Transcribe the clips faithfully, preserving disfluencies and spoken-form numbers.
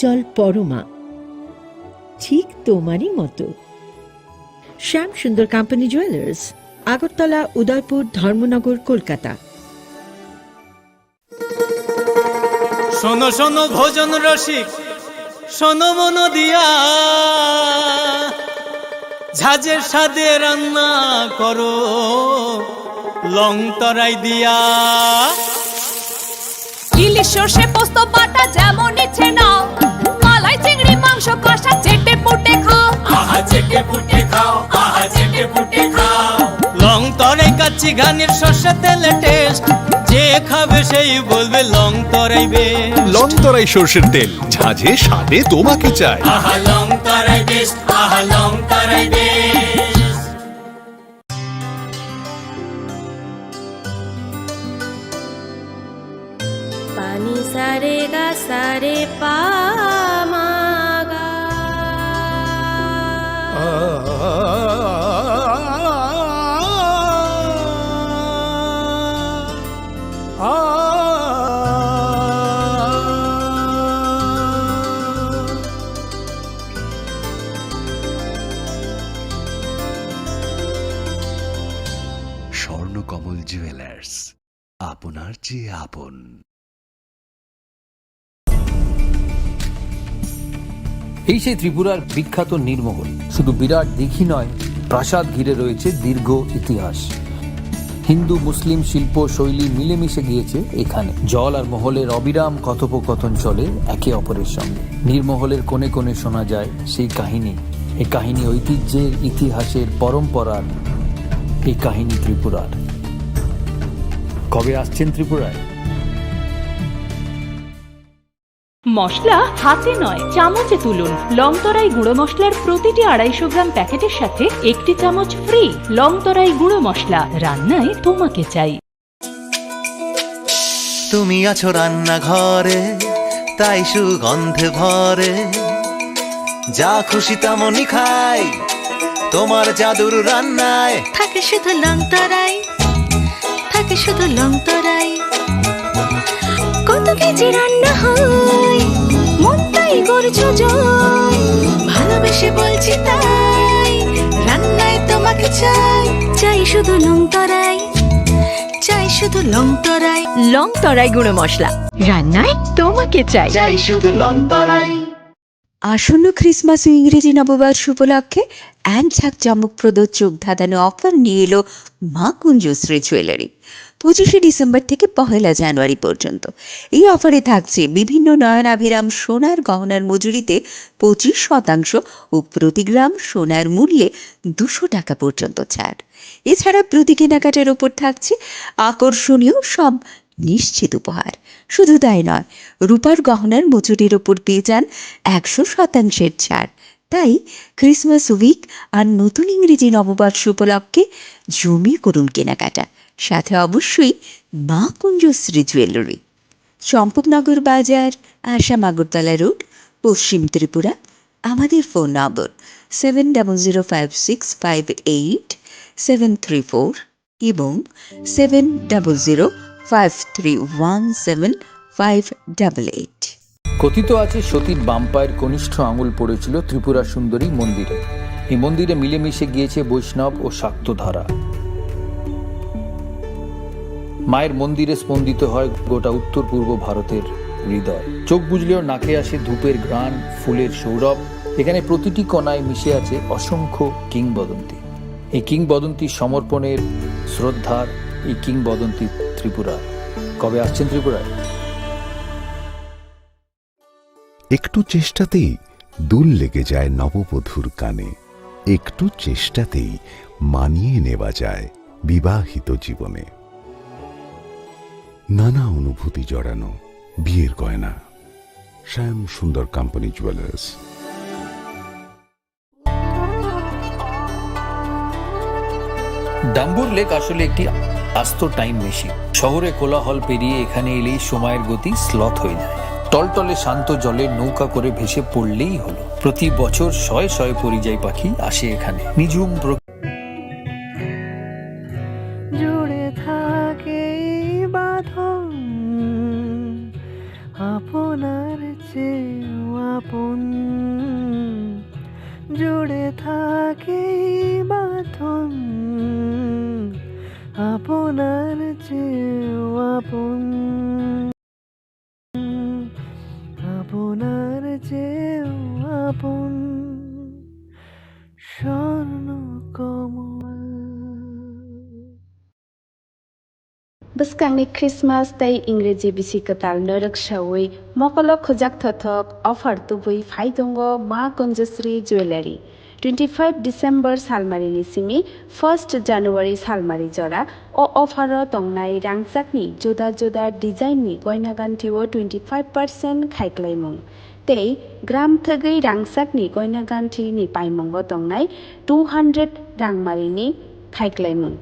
চল পরমা, ঠিক তোমারই মতো। শ্যাম সুন্দর কোম্পানি জুয়েলার্স, আগরতলা, উদয়পুর, ধর্মনগর, কলকাতা। শোনো শোনো ভোজন রসিক, শোনো মন দিয়া, ঝাঁঝের স্বাদে রান্না করো লং তরাই দিয়া। ইলিশ সর্ষে পোস্ত বাটা যেমন ইচ্ছে নাও, মালাই চিংড়ি মাংস কষা চেটে পুটে খাও। আহা চেটে পুটে খাও, আহা চেটে পুটে খাও। লং তরাই কাচ্চি ঘানির সর্ষে তেলে টেস্ট, যে খাবে সেই বলবে long Tarai best. Long Tarai সর্ষের তেল, ঝাঁঝে স্বাদে তোমাকে চাই। আহা লং তরাই বেস্ট, আহা long Tarai best. Pani sare ga sare pa ma ga. Swarnakamal jewellers, আপনার চেয়ে আপন। এই সেই ত্রিপুরার বিখ্যাত নীরমহল। শুধু বিরাট দিঘি নয়, প্রাসাদ ঘিরে রয়েছে দীর্ঘ ইতিহাস। হিন্দু মুসলিম শিল্প শৈলী মিলেমিশে গিয়েছে এখানে। জল আর মহলের অবিরাম কথোপকথন চলে একে অপরের সঙ্গে। নীরমহলের কোণে কোণে শোনা যায় সেই কাহিনী। এই কাহিনী ঐতিহ্যের, ইতিহাসের, পরম্পরার। এই কাহিনী ত্রিপুরার। কবে আসছেন ত্রিপুরায়? মশলা হাতে নয়, চামচে তুলুন। লং তরাই গুঁড়ো মশলার প্রতিটি আড়াইশো গ্রাম প্যাকেটের সাথে একটি চামচ ফ্রি। লং তরাই গুঁড়ো মশলা, রান্নায় তোমাকে চাই। তুমি আছো রান্নাঘরে, তাই সুগন্ধে ভরে। যা খুশি তেমনই খাই, তোমার জাদুর রান্নায়। থাকে শুধু লং তরাই, থাকে শুধু লং তরাই। কত কেজি রান্না হয়, মনটাই করছো জয়। ভালোবেসে বলছি তাই, রান্নায় তোমাকে চাই। চাই শুধু লং তরাই, চাই শুধু লং তরাই। লং তরাই গুঁড়ো মশলা, রান্নায় তোমাকে চাই। চাই শুধু লং তরাই। আসন্ন ক্রিসমাস ও ইংরেজি নববর্ষ উপলক্ষে এক জাঁকজমকপ্রদ চোখ ধাঁধানো অফার নিয়ে এলো মা কুঞ্জশ্রী জুয়েলারি। পঁচিশে ডিসেম্বর থেকে পহেলা জানুয়ারি পর্যন্ত এই অফারে থাকছে বিভিন্ন নয়নাভিরাম সোনার গহনার মজুরিতে পঁচিশ শতাংশ ও প্রতি গ্রাম সোনার মূল্যে দুশো টাকা পর্যন্ত ছাড়। এছাড়া প্রতি কেনাকাটার ওপর থাকছে আকর্ষণীয় সব নিশ্চিত উপহার। শুধু তাই নয়, রূপার গহনার মজুরির ওপর পেয়ে যান একশো শতাংশের ছাড়। তাই ক্রিসমাস উইক আর নতুন ইংরেজি নববর্ষ উপলক্ষে জমিয়ে করুন কেনাকাটা। সাথে অবশ্যই মা কুঞ্জশ্রী জুয়েলারি, চম্পকনগর বাজার, আসাম আগরতলা রোড, পশ্চিম ত্রিপুরা। আমাদের phone number seven double zero five six five eight seven three four এবং seven double zero five three one seven five double eight. কথিত আছে, সতীর বাম পায়ের কনিষ্ঠ আঙুল পড়েছিল ত্রিপুরা সুন্দরী মন্দিরে। এই মন্দিরে মিলেমিশে গিয়েছে বৈষ্ণব ও শাক্ত ধারা। মায়ের মন্দিরে স্পন্দিত হয় গোটা উত্তর পূর্ব ভারতের হৃদয়। চোখ বুজলেও নাকে আসে ধূপের ঘ্রাণ, ফুলের সৌরভ। এখানে প্রতিটি কণায় মিশে আছে অসংখ্য কিংবদন্তি। এই কিংবদন্তি সমর্পণের, শ্রদ্ধার, এই কিংবদন্তি ত্রিপুরা। কবে আসছেন ত্রিপুরায়? একটু চেষ্টাতেই দুল লেগে যায় নববধূর কানে, একটু চেষ্টাতেই মানিয়ে নেওয়া যায় বিবাহিত জীবনে। নানা অনুভূতি জড়ানো বিয়ের গয়না। শ্যাম সুন্দর কোম্পানি জুয়েলার্স। ডাম্বুর লেক আসলে একটি আস্ত টাইম মেশিন। শহরে কোলাহল পেরিয়ে এখানে এলেই সময়ের গতি স্লথ হয়ে যায়। টলটলে শান্ত জলে নৌকা করে ভেসে পড়লেই হলো। প্রতি বছর শয়ে শয়ে পরিযায়ী পাখি আসে এখানে। নিঝুম প্র- জুড়ে থাকে এই বাঁধন, আপনার চেয়েও আপন, জুড়ে থাকে বাঁধন আপনার চেয়েও আপন, আপনার চেয়েও আপন, Swarnakamal. Bwskangni Christmas tei Ingreji bisi kwtalno rwksaui mokolo khujak thothok offer tubui phai tongo Ma Kunjasri Jewellery. Twenty five December salmarini simi first January salmari jora o offer o tongnai rangchakni juda juda design ni goina ganthi o twenty five percent khaiklaimung. Tei gram thwgwi rangchakni goina ganthini paimungo tongnai two hundred rangmarini khaiklaimung.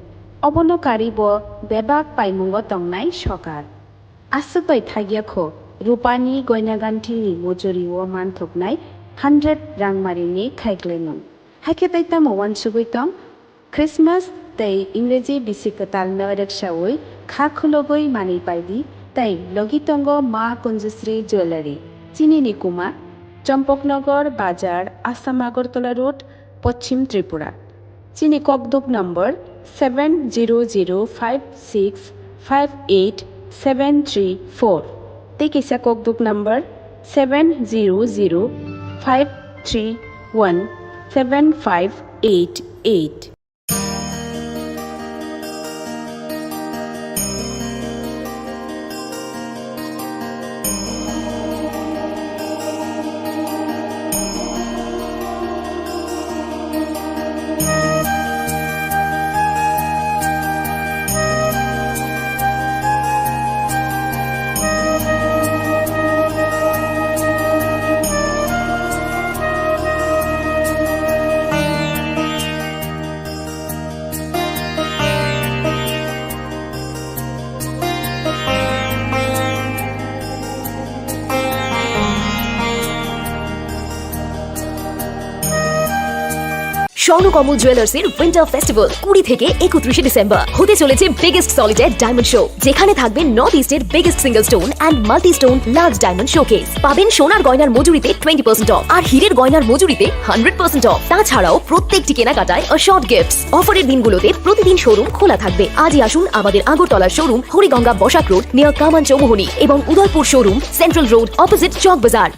Obono karibo bebak paimungo tongnai sokar. Aswk bai thagya kho, rupani goina ganthini mujuriwo manthoknai hundred rangmarini khaiklaimung. Hakhe tei tamo uansugwi tong? Christmas tei Ingreji bisi kwtalno rwksaui kha khulugwi manwi paidi tei logi tongo Ma Kunjasri Jewellery. Chini ni kuma Champaknagar Bazar, Assam Agartala Road, Poschim Tripura. Chini kokduk number seven zero zero five six five eight seven three four. Tei kisa kokduk number seven zero zero five three one seven five eight eight. Swarnakamal জুয়েলার্সের winter festival কুড়ি থেকে একত্রিশে ডিসেম্বর। হতে চলেছে biggest solitary diamond show, যেখানে থাকবে নর্থ ইস্টের biggest single stone and multi stone large diamond showcase. পাবেন সোনার গয়নার মজুরিতে টোয়েন্টি পার্সেন্ট অফ আর হীরের গয়নার মজুরিতে হান্ড্রেড পার্সেন্ট অফ। তাছাড়াও প্রত্যেকটি কেনাকাটায় অ্যাসর্ট গিফটস। অফারের দিনগুলোতে প্রতিদিন শোরুম খোলা থাকবে। আজই আসুন আমাদের Agartala showroom Hariganga Basak road near Kaman Chowmuhani এবং Udaipur showroom central road opposite Chowk Bazar.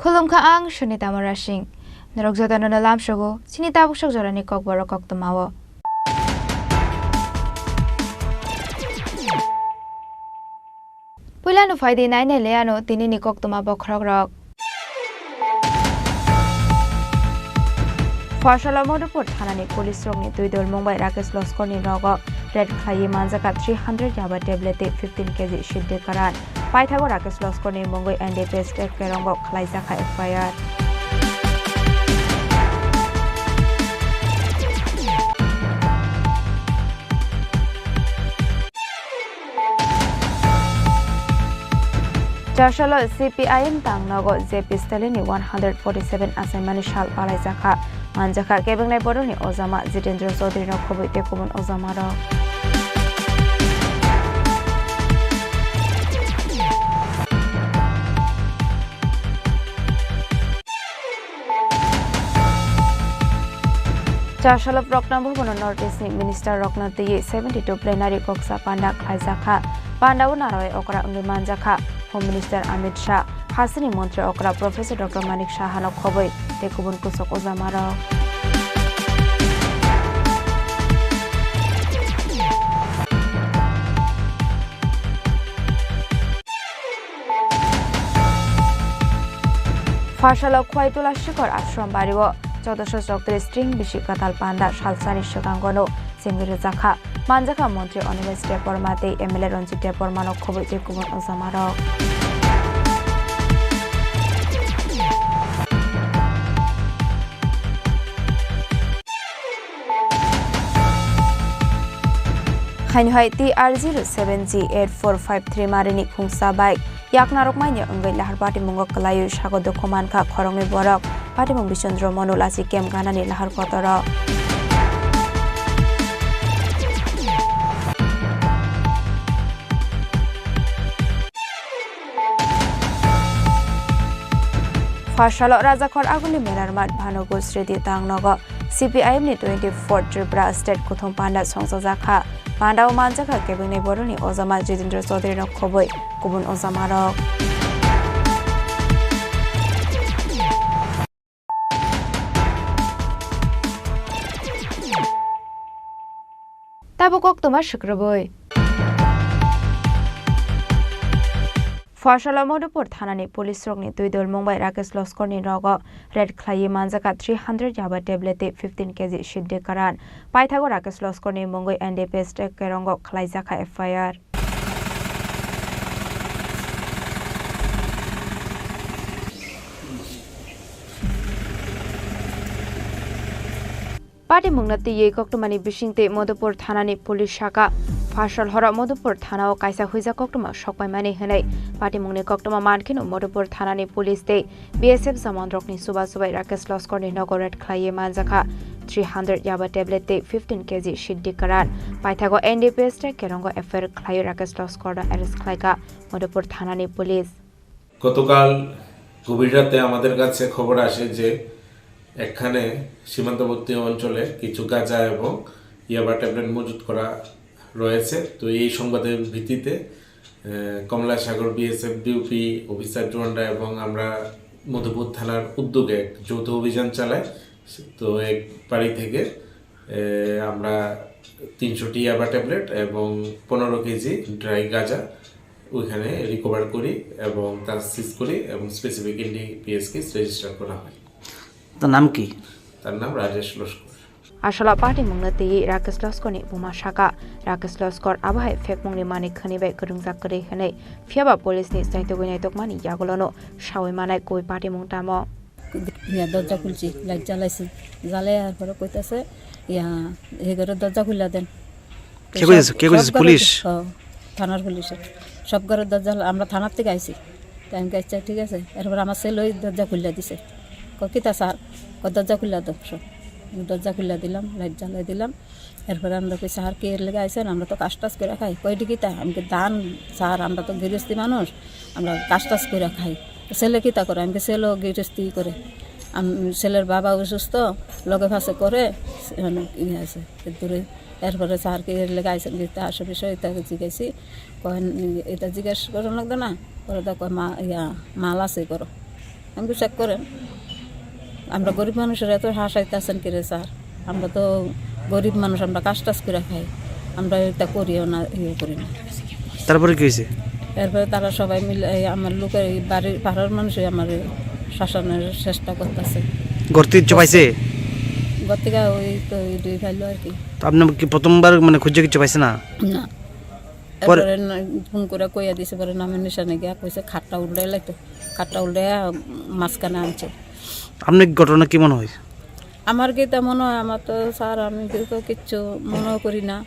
Khulumkha ang Sunita Murasing. Norok jotono no lamsogo chini tabuk sok jorani kokborok koktwmao. Puila no phaidi nainai le ano tinini koktwma bokhorokrok. Phorsalo Madhupur thanani police rokni twi dol mungbai Rakesh Loskorni nogo raid khlaiwi manjaka three hundred yaba tablet tei fifteen K G sidde karan. Paithago Rakesh Loskorni mungwi N D P S T F K rongo khlaijakha F I R. Charsalo C P I M tangnogo J P Stalinni one hundred forty seven achaimani sal palaijakha. Manjakha kebengni bodolni ojama Jitendra Chaudhary no khobwi tei kubun ojamarok. Charsalo Prokna Bhavan North East ni minister rokno twiwi seventy two plenary koksa panda khlaijakha. Pandao narwai okra wngwi manjakha Home Minister Amit Shah, hasini montri okra Professor Doctor Manik Saha no khobwi tei kubun kusuk ojamarok. Pharsalo Khwai Tula Shikhor Ashram Bario chaudoso chokdri string bisi kwtal panda salsani swkangono chengwi rwjakha. Manjakha Montri Animesh Debbarma tei M L A Ranjit Debbarmano khobwi tei kubun ojamarok. Haino hai T R zero seven G eight four five three marini khungsa bai yaknarok manya wngwi lahar patimungo kwlaiwi sago dukhu mankha khoroknwi borok. Patimung Bisondro Monu lachi camp ganani lahar kotoro. Pharsalo Rajakhor Aguli Melar Mat Bhanugo Sriti Tangnogo C P I M ni twenty-four Tripura State kuthum panda songchajakha. Pandao manjakha kebengni boroni ojama Jitendra Chaudhary no khobwi kubun ojamarok. Tabuk koktwma swkrwbwi. Pharsalo Madhupur thanani police rokni twi dolmung bai Rakesh Loskorni nogo raid khlaiwi manjakha three hundred yaba tablet tei fifteen K G siddi karan. Paithago Rakesh Loskorni mungwi N D P S T kerongo khlaijakha F I R. Patimungno twiwi koktwmani bisingtwi Madhupur thanani police saka, Pharsal horo Madhupur thanao kaisa huijak koktwma sokpaimani hwnwi patimungni koktwma mankheno Madhupur thanani police tei B S F jawanrokni chubachu bai Rakesh Loskorni nogo raid khlaiwi manjakha three hundred yaba tablet tei fifteen K G siddi karan. Paithago N D P S T kerongo F I R khlaiwi Rakesh Loskorno arrest khlaikha Madhupur thanani police. গতকাল গভীর রাতে আমাদের কাছে খবর আসে যে এখানে সীমান্তবর্তী অঞ্চলে কিছু গাঁজা এবং ইয়াবা ট্যাবলেট মজুত করা রয়েছে। তো এই সংবাদের ভিত্তিতে, আহ, কমলাসাগর বিএসএফ ডিউপি অফিসার ডুয়ান্ডা এবং আমরা মধুপুর থানার উদ্যোগে এক যৌথ অভিযান চালাই। তো এক বাড়ি থেকে, এ, আমরা তিনশোটি ইয়াবা ট্যাবলেট এবং পনেরো কেজি ড্রাই গাঁজা ওইখানে রিকভার করি এবং তা সিজ করি এবং স্পেসিফিক এনডিপিএস কেস রেজিস্টার করা হয়। তার নাম কি? তার নাম রাজেশ Laskar. Asala patimungno twiwi Rakesh Loskorni buma saka. Rakesh Loskor abo hai phekmungni manwi khwnwi bai kwrwngjak kwrwi hwnwi. Phiyaba police ni chaitugwi naitokmani yagulono sawi manai koi patimung tamo. ইয়া দরজা খুলছি, লাইট জ্বালাইছি, জ্বালাই আর পরে কইতাছে, ইয়া, "এই ঘরের দরজা খুলে দেন।" তো কে কইছে? সব, কে কইছে? সব ঘরে, পুলিশ? হ্যাঁ, থানার পুলিশে। সব ঘরের দরজা, আমরা থানার থেকে আইছি। তাই আমি কই, "আচ্ছা, ঠিক আছে।" এরপর আমার ছেলে ওই দরজা খুলে দিছে। "ক, কিতা স্যার?" "ক, দরজা খুলে দাও সব।" দরজা খুলে দিলাম, লাইট জ্বালাই দিলাম। এরপরে আমরা কইছি, "স্যার, কি এর লেগে আইছেন? আমরা তো কাজ টাজ করে খাই।" কয়, "এটা কিতা?" আমি কই, "ধান স্যার, আমরা তো গৃহস্থী মানুষ, আমরা কাজ টাজ করে খাই।" "ছেলে কিতা করে?" আমি কই, "ছেলেও গৃহস্থী করে।" আম-, ছেলের বাবা অসুস্থ, লগে পাশে করে, মানে, ইয়ে আছে, দূরে। এরপরে স্যার, কি এর লেগে আইছেন, কিতা আসে বিষয়, এটা জিজ্ঞাসি। কয়, "এটা জিজ্ঞেস করা লাগতো না?" পরে তো কয়, "মা-, ইয়া, মাল আছে, করো।" আমি কই, "চেক করেন।" আমরা গরিব মানুষের এত হাসাইতেছেন কি রে স্যার? আমরা তো গরিব মানুষ, আমরা কাজ টাজ করে খাই, আমরা এটা করিও না, ইয়ে করি না। তারপরে কি হয়েছে? এরপরে তারা সবাই মিলে, এই আমার লোকের, এই বাড়ির পাড়ার মানুষই আমার শাসনের চেষ্টা করতেছে। গর্তে কিচ্ছু পাইছে? গর্তিকা ওই তো এই দুই ভাই আর কি। তো আপনি কি প্রথমবার মানে খুঁজে কিচ্ছু পাইছে না? না। পরে এরপরে না, ফোন করে কইয়া দিছে, পরে নামের নিশানে গিয়া কইছে, "খাটটা উল্টাই লাইতো।" খাটটা উল্টাইয়া মাঝখানে আনছে। আপনার ঘটনা কি মনে হয়? আমার কি তা মনে হয়? আমার তো, স্যার, আমি তো কিচ্ছু মনে করি না।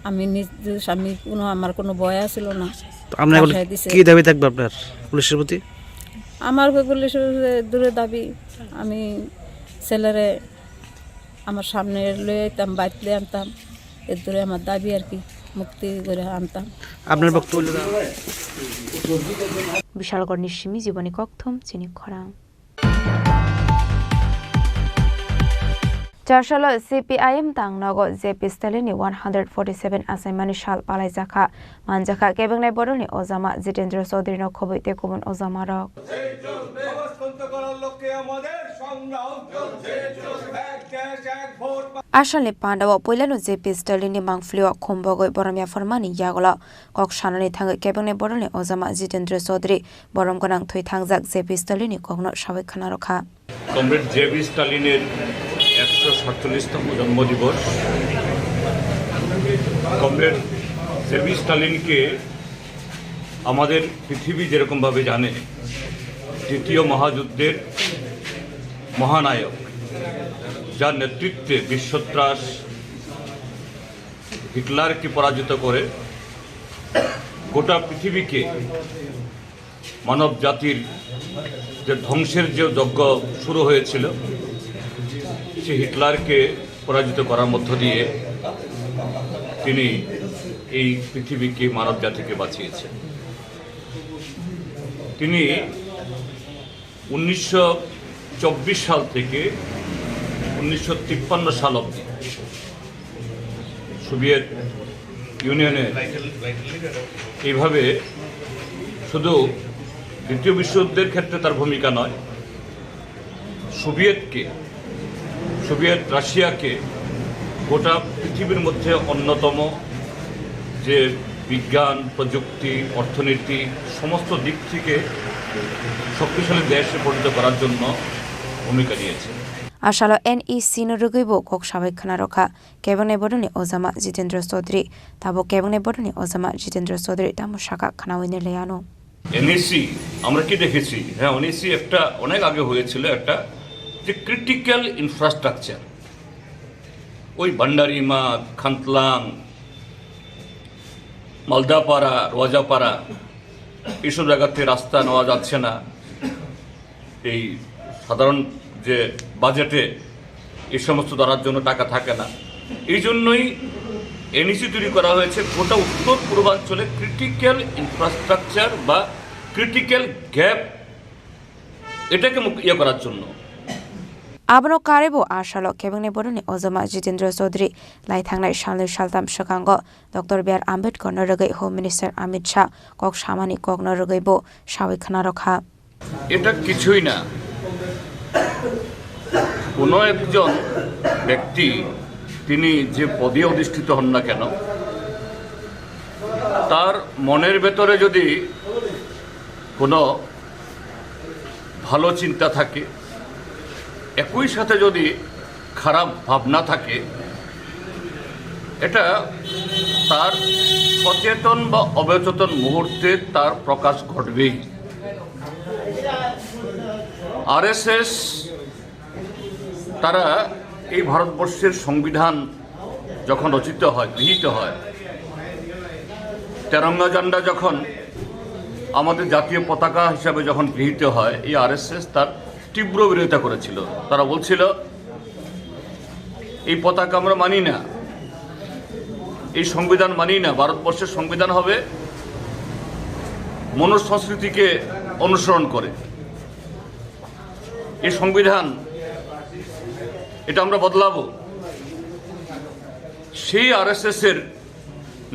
আমি নিজ, আমি কোনো, আমার কোনো ভয় ছিল না। তো আপনার এখন বাসায় দিছে। কি দাবি থাকবে আপনার পুলিশের প্রতি? আমার উপর পুলিশের দূরে দাবি, আমি ছেলেরে আমার সামনে লয়ে আইতাম, বাইত লয়ে আনতাম। এর দূরে আমার দাবি আর কি, মুক্তি করে আনতাম। আপনার বক্তব্য? Bishalgarhni simi Jiboni Kokthum chini khorang. Charsalo C P I M tangnogo J P Stalin ni one hundred forty seven achaimani sal palaijakha, manjakha kebengnai boroni ojama Jitendra Chaudhary no khobwi tei kubun ojamarok. Asalni pandao puilano J P Stalinni mangpilio khumbogwi borom yapharmani yagulo kok sanani thangwi kebengni bodolni ojama Jitendra Chaudhary borom gwnang thwi thangjak J P Stalinni kokno sawi khna rwkha. Comrade J B স্টালিনের একশো সাতচল্লিশতম জন্মদিবস। Comrade J B স্টালিনকে আমাদের পৃথিবী যেরকমভাবে জানে, দ্বিতীয় মহাযুদ্ধের মহানায়ক, যার নেতৃত্বে বিশ্বত্রাস হিটলারকে পরাজিত করে গোটা পৃথিবীকে মানব জাতির যে ধ্বংসের যে যজ্ঞ শুরু হয়েছিল, সে হিটলারকে পরাজিত করার মধ্য দিয়ে তিনি এই পৃথিবীকে, মানব জাতিকে বাঁচিয়েছেন। তিনি উনিশশো চব্বিশ সাল থেকে উনিশশো তিপ্পান্ন সাল অবধি সোভিয়েত ইউনিয়নের এইভাবে শুধু দ্বিতীয় বিশ্বযুদ্ধের ক্ষেত্রে তার ভূমিকা নয়, সোভিয়েতকে, সোভিয়েত রাশিয়াকে গোটা পৃথিবীর মধ্যে অন্যতম যে বিজ্ঞান, প্রযুক্তি, অর্থনীতি, সমস্ত দিক থেকে শক্তিশালী দেশে পরিণত করার জন্য ভূমিকা নিয়েছে। Asalo N E C no rwgwi bo kok sabai khna rwkha. Kebengni bodolni ojama Jitendra Chaudhary. Tabuk kebengni bodolni ojama Jitendra Chaudhary tamo saka khnaui ni laiano. NEC আমরা কি দেখেছি? হ্যাঁ, এনইসি একটা অনেক আগে হয়েছিল, একটা যে ক্রিটিক্যাল ইনফ্রাস্ট্রাকচার, ওই ভান্ডারিমাত, খান্তলাং, মালদাপাড়া, রোয়াজাপাড়া, এইসব জায়গাতে রাস্তা নেওয়া যাচ্ছে না। এই সাধারণ যে বাজেটে এই সমস্ত ধরার জন্য টাকা থাকে না, এই জন্যই এনইসি তৈরি করা হয়েছে। গোটা উত্তর পূর্বাঞ্চলে ক্রিটিক্যাল ইনফ্রাস্ট্রাকচার বা ক্রিটিক্যাল গ্যাপ, এটাকে মুক-, ইয়ে করার জন্য। Abono karwi bo asalo kebengni bodolni ojama Jitendra Chaudhary lai thangnai salnwi saltam swkango Doctor B R Ambedkar no rwgwi Home Minister Amit Shah kok samani kokno rwgwi bo sawi khna rwkha. এটা কিছুই না। কোনো একজন ব্যক্তি, তিনি যে পদে অধিষ্ঠিত হন না কেন, তার মনের ভেতরে যদি কোনো ভালো চিন্তা থাকে, একই সাথে যদি খারাপ ভাবনা থাকে, এটা তার সচেতন বা অবচেতন মুহূর্তে তার প্রকাশ ঘটবেই। আরএসএস তারা এই ভারতবর্ষের সংবিধান যখন রচিত হয়, গৃহীত হয়, তেরঙ্গা ঝান্ডা যখন আমাদের জাতীয় পতাকা হিসাবে যখন গৃহীত হয়, এই আরএসএস তার তীব্র বিরোধিতা করেছিল। তারা বলছিল, "এই পতাকা আমরা মানি না, এই সংবিধান মানি না, ভারতবর্ষের সংবিধান হবে মনুর সংস্কৃতিকে অনুসরণ করে।" এই সংবিধান, এটা আমরা বদলাবো। সেই আরএসএস এর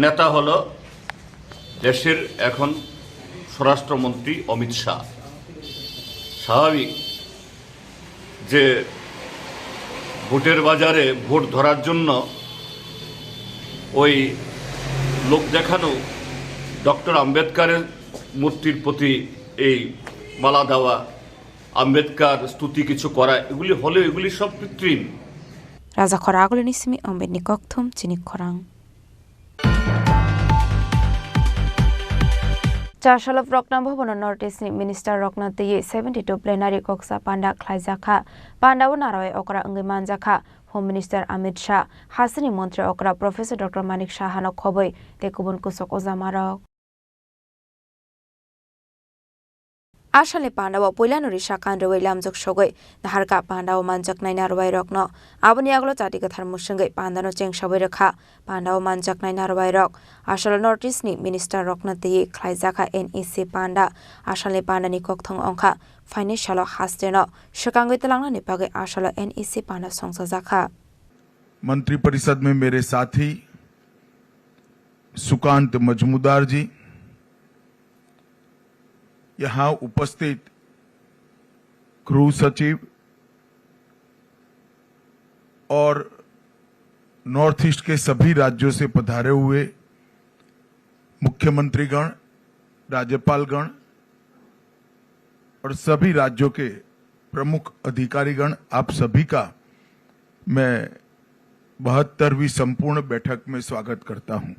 নেতা হলো দেশের এখন স্বরাষ্ট্রমন্ত্রী অমিত শাহ। স্বাভাবিক যে ভোটের বাজারে ভোট ধরার জন্য ওই লোক দেখানো, ডক্টর আম্বেদকারের মূর্তির প্রতি এই মালা দেওয়া, আম্বেদকার স্তুতি কিছু করা, এগুলি হলেও এগুলি সব কৃত্রিম। Raja khorang agulini simi Ambedni kokthum chini khorang. Chasalo Prokna Bhavan North East ni minister rokno twiwi seventy two plenary koksa panda khlaijakha. Panda o narwai okra wngwi manjakha Home Minister Amit Shah, hasteni montri okra Professor Doctor Manik Saha no khobwi tei kubun kusuk ojamarok. Asalni pandao puilano risa kan rwui lamjak sogwi naharkha pandao manjaknai narwai rokno. Aboni yagulo chati kwthar mwswngwi pandano chengsawi rwkha. Pandao manjaknai narwai rok asalo North East ni minister rokno twiwi khlaijakha N E C panda. Asalni pandani kokthong wngkha phainai salo hasteno swkangwi twlangnani bagwi asalo N E C panda songchajakha. मंत्रिपरिषद में मेरे साथी सुकांत मजमूदार जी, यहाँ उपस्थित गृह सचिव और north east के सभी राज्यों से पधारे हुए मुख्यमंत्रीगण, राज्यपालगण और सभी राज्यों के प्रमुख अधिकारीगण, आप सभी का मैं बहत्तरवीं संपूर्ण बैठक में स्वागत करता हूं।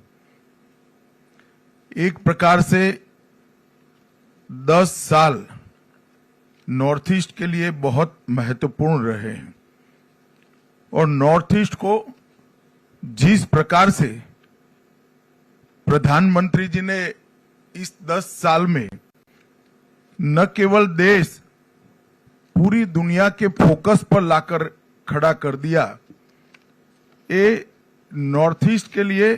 एक प्रकार से दस साल नॉर्थ ईस्ट के लिए बहुत महत्वपूर्ण रहे हैं और नॉर्थ ईस्ट को जिस प्रकार से प्रधानमंत्री जी ने इस दस साल में न केवल देश, पूरी दुनिया के फोकस पर लाकर खड़ा कर दिया, ये नॉर्थ ईस्ट के लिए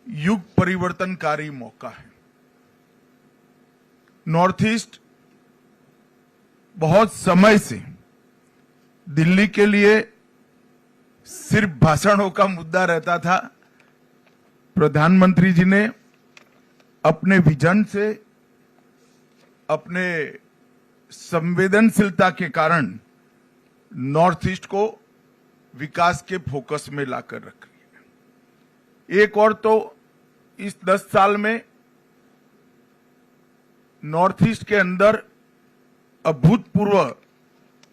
युग परिवर्तनकारी मौका है। नॉर्थ ईस्ट बहुत समय से दिल्ली के लिए सिर्फ भाषणों का मुद्दा रहता था। प्रधानमंत्री जी ने अपने विजन से, अपने संवेदनशीलता के कारण नॉर्थ ईस्ट को विकास के फोकस में लाकर रख लिया। एक और तो इस दस साल में नॉर्थ ईस्ट के अंदर अभूतपूर्व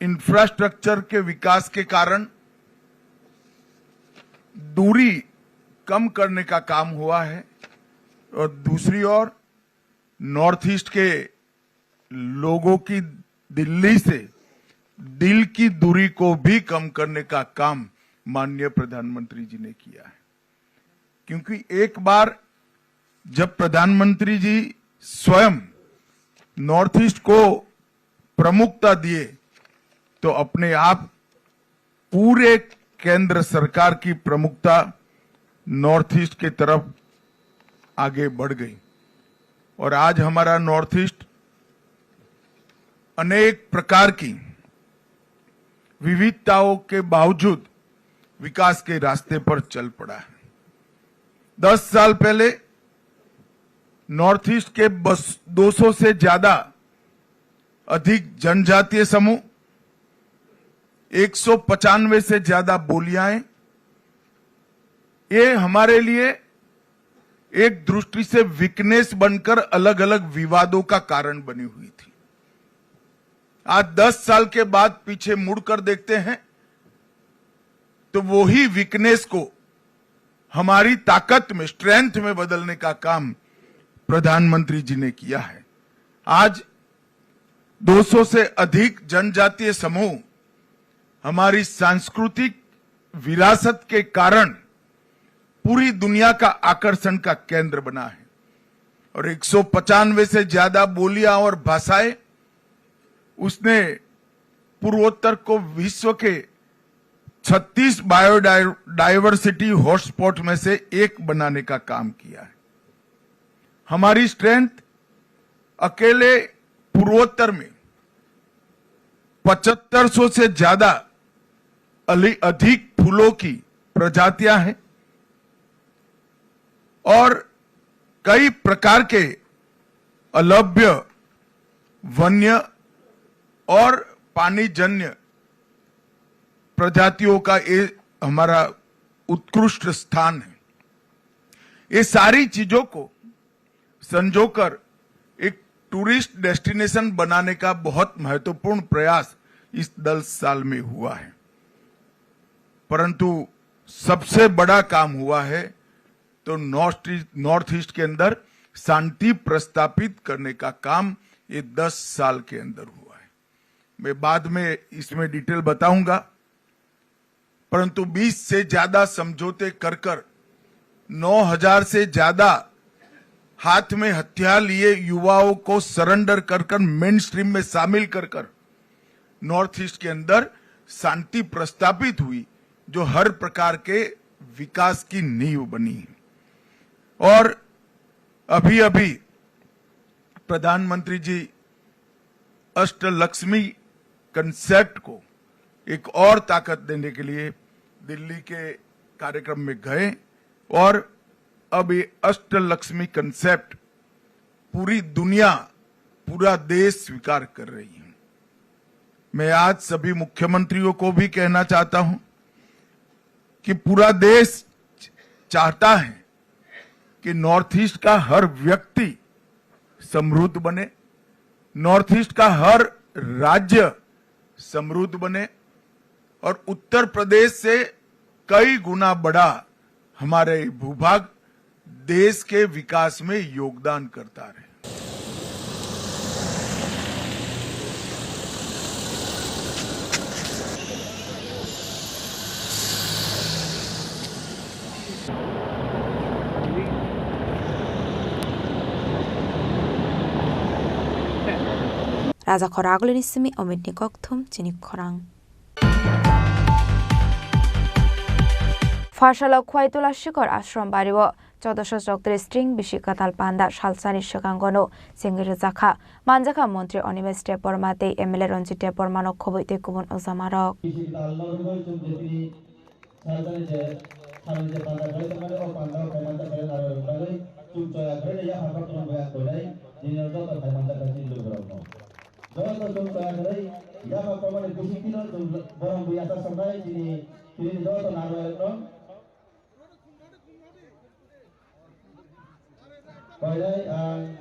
इंफ्रास्ट्रक्चर के विकास के कारण दूरी कम करने का काम हुआ है और दूसरी ओर नॉर्थ ईस्ट के लोगों की दिल्ली से दिल की दूरी को भी कम करने का काम माननीय प्रधानमंत्री जी ने किया है। क्योंकि एक बार जब प्रधानमंत्री जी स्वयं नॉर्थ ईस्ट को प्रमुखता दिए, तो अपने आप पूरे केंद्र सरकार की प्रमुखता नॉर्थ ईस्ट की तरफ आगे बढ़ गई और आज हमारा नॉर्थ ईस्ट अनेक प्रकार की विविधताओं के बावजूद विकास के रास्ते पर चल पड़ा है। दस साल पहले नॉर्थ ईस्ट के बस दो सौ से ज्यादा अधिक जनजातीय समूह, एक सौ पचानवे से ज्यादा बोलियां, ये हमारे लिए एक दृष्टि से वीकनेस बनकर अलग-अलग विवादों का कारण बनी हुई थी। आज दस साल के बाद पीछे मुड़कर देखते हैं तो वही वीकनेस को हमारी ताकत में, स्ट्रेंथ में बदलने का काम प्रधानमंत्री जी ने किया है। आज दो सौ से अधिक जनजातीय समूह हमारी सांस्कृतिक विरासत के कारण पूरी दुनिया का आकर्षण का केंद्र बना है और एक सौ पचानवे से ज्यादा बोलियां और भाषाएं उसने पूर्वोत्तर को विश्व के छत्तीस बायोडाइवर्सिटी हॉटस्पॉट में से एक बनाने का काम किया है। हमारी स्ट्रेंथ अकेले पूर्वोत्तर में पचहत्तर सौ से ज्यादा अली-, अधिक फूलों की प्रजातियां हैं और कई प्रकार के अलभ्य, वन्य और पानीजन्य प्रजातियों का ये हमारा उत्कृष्ट स्थान है। ये सारी चीजों को संजोकर एक टूरिस्ट डेस्टिनेशन बनाने का बहुत महत्वपूर्ण प्रयास इस दस साल में हुआ है, परंतु सबसे बड़ा काम हुआ है तो नॉर्थ ईस्ट, नॉर्थ ईस्ट के अंदर शांति प्रस्थापित करने का काम ये दस साल के अंदर हुआ है। मैं बाद में इसमें डिटेल बताऊंगा, परंतु बीस से ज्यादा समझौते कर कर, नौ हज़ार से ज्यादा हाथ में हथियार लिए युवाओं को सरेंडर कर कर, मेन स्ट्रीम में शामिल कर कर नॉर्थ ईस्ट के अंदर शांति प्रस्थापित हुई, जो हर प्रकार के विकास की नींव बनी। और अभी अभी प्रधानमंत्री जी अष्टलक्ष्मी कॉन्सेप्ट को एक और ताकत देने के लिए दिल्ली के कार्यक्रम में गए और अब ये अष्टलक्ष्मी कॉन्सेप्ट पूरी दुनिया, पूरा देश स्वीकार कर रही है। मैं आज सभी मुख्यमंत्रियों को भी कहना चाहता हूं कि पूरा देश चाहता है कि नॉर्थ ईस्ट का हर व्यक्ति समृद्ध बने, नॉर्थ ईस्ट का हर राज्य समृद्ध बने और उत्तर प्रदेश से कई गुना बड़ा हमारे भूभाग देश के विकास में योगदान करता रहे। Raja khorang agulini simi Omitni kokthum chini khorang. Pharsalo Khwai Tula Shikhor Ashram Bario chodosho choktrish tring bisi kwtal panda salsani swkangono chengwi rwjakha. Manjakha Montri Animesh Debbarma tei M L A Ranjit Debbarmano khobwi tei kubun ojamarok. Salsani je, salsani je panda khlai tongmani, o panda o kaimanjak khe narwai rok bagwi chum choya khlai ya panda tong boya koinai, nini joto kaimanjak khe chini lukurokno. Joto chum choya khlai ya panda tongmani bising tino chum borong buya ta songnai chini, chini joto narwai rokno. Koinai ang